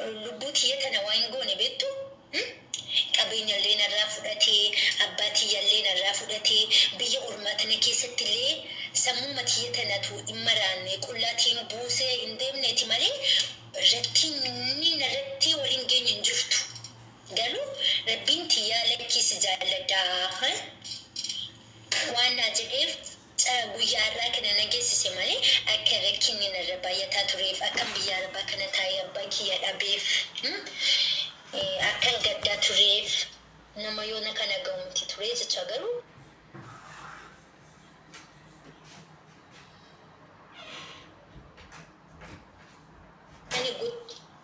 Lubbuu tiyya tana waa hin goone beektu. Qabeenyallee narraa fudhatee, abbaa tiyyallee narraa fudhatee, biyya ormaa tana keessattillee sammuma tiyya tanatu hin maraanne, qullaatiin buusee hin deemneeti malee irratti inni narratti wal hin geenye hin jirtu. Garuu Rabbiin tiyyaa lakkii si jaalladha waan naa jedheef guyyaa har'aa kana na geessise malee, akka rakkinni narra baay'ataa tureef, akkan biyya arabaa kana taa'ee abbaa kiyya dhabeef, akkan gaddaa tureef nama yoona kana ga'u miti ture jecha. Garuu ani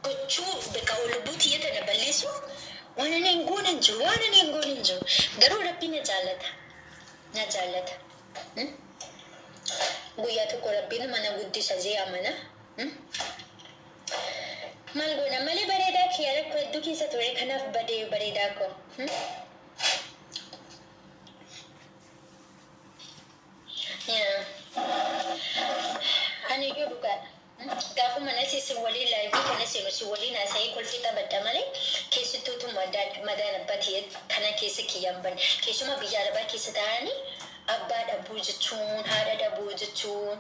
gochuu bakka lubbuu tiyya tana balleessuuf waan ani hin goone hin jiru, waan ani hin goone hin jiru. Garuu Rabbi na jaallata, na jaallata. Guyyaa tokko Rabbiin mana guddisa jee amana. Maal goona malee, bareedaa kiyya, rakkoo hedduu keessa ture, kanaaf badee, bareedaa koo. Yaa. Ani iyyuu dhugaadha. Gaafuma nasi si waliin live kana seenu si waliin haasa'ee kolfii taphadha malee keessattuutu madaan abbaa tiyya kana keessa kiyyaan banne. Keessumaa biyya arabaa keessa taa'anii abbaa dhabuu jechuun, haadha dhabuu jechuun,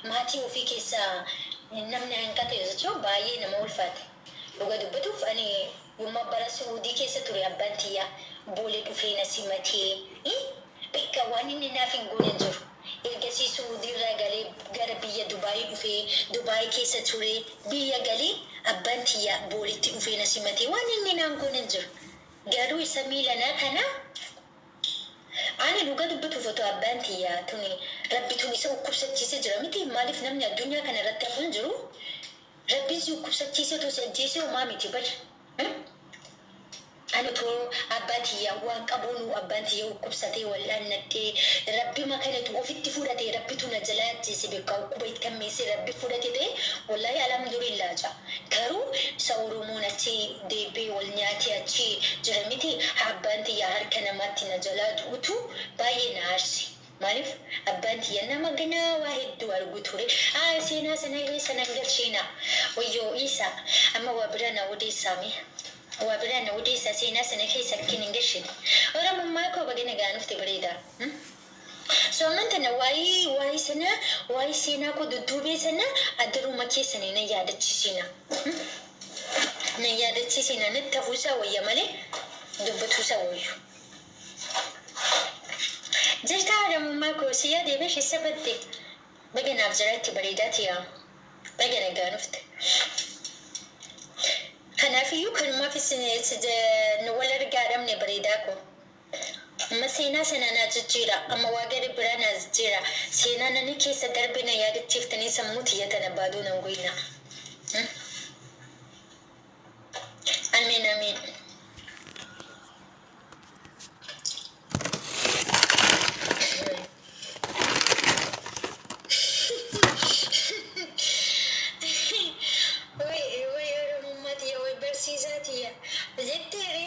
maatii ofii keessaa namni hanqate jechuun baay'ee nama ulfaata. Dhuga dubbatuuf, ani yommaa bara Suudii keessa ture abbaan tiyyaa Boolee dhufee na simatee bakka waan inni naaf hin goone hin jiru. Ergasii Suudiirraa galee gara biyya Dubaayii dhufee Dubaayii keessa ture, biyya galee abbaan tiyyaa Booletti dhufee na simatee waan inni naan goone hin jiru. Garuu isa miilanaa kana, ani dhuga dubbatuuf, otoo abbaan tiyyaa tuni Rabbi tun isa dhukkubsachiisee jira miti, maaliif namni addunyaa kana irratti hafu hin jiru. Rabbiin si dhukkubsachiisee otoo si ajjeesee homaa miti bar. Ani otoo abbaa tiyyaa waan qabuunu abbaan tiyya dhukkubsatee wal'aannadhee, Rabbi makanatu ofitti fudhate, Rabbitu na jalaa ajjeese, beekaa dhukkuba itti hammeessee Rabbi fudhate ta'e, wallaahi alhamdulillah ja'a. Garuu isa Oromoon achi deebi'ee wal nyaatee achi jira miti, abbaan tiyyaa harka namaatti na jalaa du'utu baay'ee na aarse. Maaliif abbaan tiyya nama ganaa waa hedduu argu ture. Haa, seenaa sana keessa nan galchiina. Wayyoo isa amma waa biraa na odeessaame. Waa biraa na odeessa, seenaa sana keessa akkin hin galchine. Oromummaa koo, baga nagaan dhufte, bareeda. So amman tana waa'ee sana, waa'ee seenaa koo dudduubee sana addaruma keessanii na yaadachiisina. Na yaadachiisina, natti hafuusaa wayya malee dubbatuusaa wayyu. Jirtaa, Oromummaa koo, si yaadee beesh, isa badde. Baga naaf jiraatti, bareedaa tiyaa. Baga nagaan dhufte. Kanaafiyyuu kanumaaf isin wal argaa dhabne, bareedaa koo. Amma seenaa sana naa jijjiira. Amma waa gara biraa naa jijjiira. Seenaa nani keessa darbe na yaadachiiftanii sammuu tiyya tana baaduu nan goyna. Amiin, amiin. Way way, Oromummaa tiyya, way barsiisaa tiyya. Jetteere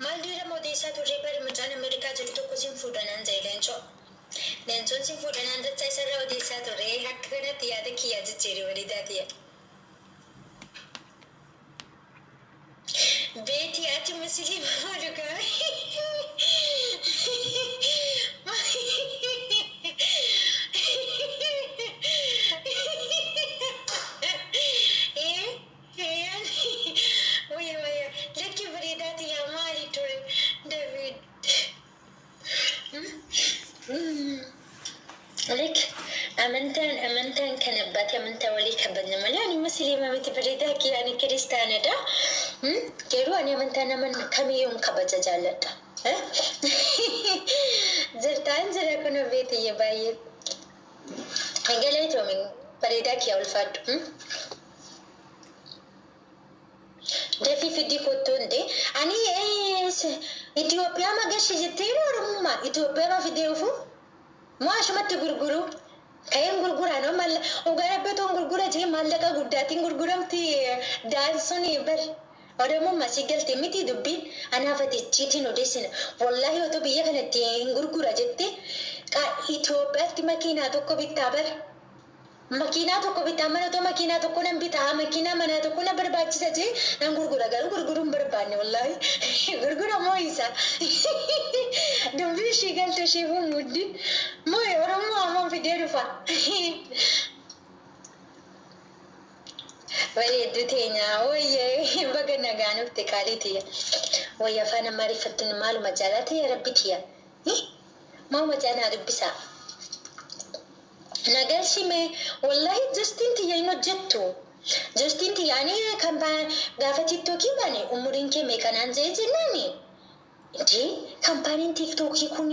maal diirama odeessaa turre bari, mucaan Ameerikaa jiru tokko sin fuudhanaan jedhe Leencoo. Leencoon sin fuudhanaan jecha isarraa odeessaa turre, akka kanatti yaada kiyyaa jijjiire, bareedaa tiyya. Beetii, ati musliima moo dhugaa? Wayya wayya, lakki, bareedaa tiyya, maali ture David? Like amantaan kan abbaati, amantaa walii kabajna malee ani musliima miti, bareedaa kiyya, ani kiristaanadha. Garuu ani amantaa nama kamiyyuu kabaja, jaalladha. Jirtaan jira kun beetiyya baay'ee. Galatoomi, bareedaa kiyya, ulfaadhu. Dafii fidii kottuu hin ta'e. Ani Itoophiyaa magashi jettee Oromummaa Itoophiyaa ma fidee dhufu? Moo asumatti gurguru? Ka'een gurguraa no maallaqa dhugaa dhabbatoon gurgura jee, maallaqa guddaatiin gurguramti daansuun bar. Oromummaa si galte miti dubbiin, anaaf ati icciitiin odeessina. Wallaahi otoo biyya kanatti hin gurgura jette, Itoophiyaatti makiinaa tokko bittaa bar. Makiinaa tokko bitaa, mana otoo makiinaa tokko nan bitaa, makiinaa manaa tokko na barbaachisa jee nan gurgura. Garuu gurguruu hin barbaanne, wallaahi. Gurgura moo isa dubbii ishii galte ishee muddin moo Oromoo ammoo fidee dhufa. Bareedduu teenya, wayyee, baga nagaan dhufte, qaalii tiyya. Wayya, afaan Amaariffattuun maaluma jaalate, yaa Rabbi tiyya. Maaluma jaalaa dubbisaa. Nagalchime, wallahi justiin tiyya hin hojjettu. Justiin tiyya ani kan gaafa TikTokii bane umuriin kee meeqanaan jee jennaani. Injee kaampaaniin TikTokii kun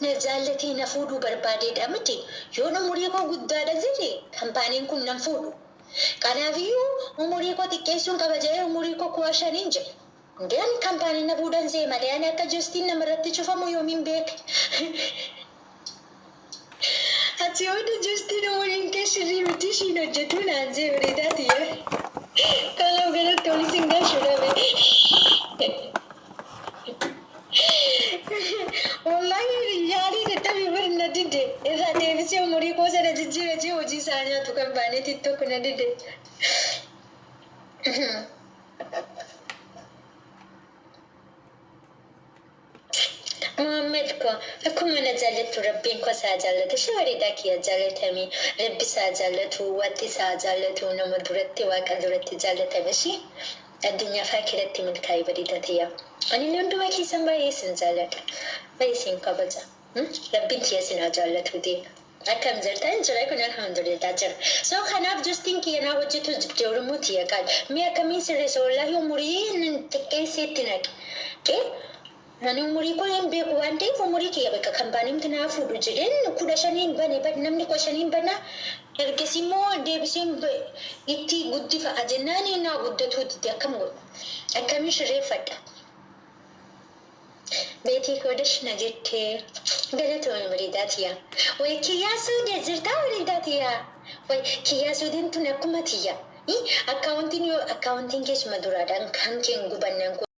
na jaallatee na fuudhuu barbaadeedha miti. Yoon umurii koo guddaadha jedhe, kaampaaniin kun nan fuudhu. Kanaafiyyuu umurii koo xiqqeessuun qaba jedhee umurii koo 5000 jedhe. Indee, ani kaampaanii na fuudhan see malee ani akka justiin namarratti cufamu yoomiin beeke. Ati hooda justiin umuriin kee sirrii miti, ishiin hojjetu naan jee, bareedaa tiyya. Kanaaf galatti ol isin galchuu dhabe. Wallahi yaalii dadhabee bari, na dide. Irraa deebisee umurii koo sana jijjiira jee, hojii isaa nyaatu kan baanee TikTok na dide. Muhammad ko, akkuma na jaallattu Rabbiin koo isaa jaallatu. Ishee bareedaa kiyya jaallatamii, Rabbi isaa jaallatu, wanti isaa jaallatu, nama duratti, Waaqa duratti jaallatame ishee addunyaa faa kiratti milkaa'ee, bareedaa tiyya. Ani illee hundumaa keessan baay'ee isin jaalladha. Baay'ee isin kabaja. Rabbiin tiyya isin haa jaallatuuti. Akkam jirtan? Jira kun, alhamdulillah, jira. So kanaaf justiin kiyya naa hojjetu jibde, Oromoo tiyya qaali. Mee akkamiin sirreessa? Wallaahi umurii xiqqeesseetti naqe. Ani umurii koo hin beeku waan ta'eef, umurii kiyya bakka kaampaaniin naa fuudhu jedheen 15n bane. Namni 15n bana, ergasii immoo deebiseen itti guddifa jennaan naa guddatuu dide. Akkam godhu? Akkamiin sirreeffadha? Beetii koodash na jettee, galatoomii, bareedaa tiyya. Way kiyyaa suudee jirtaa, bareedaa tiyya. Way kiyyaa suudeen tun akkuma tiyya. Akkaawuntiin yoo akkaawuntiin keessuma duraadhaan kan keen gubannaan.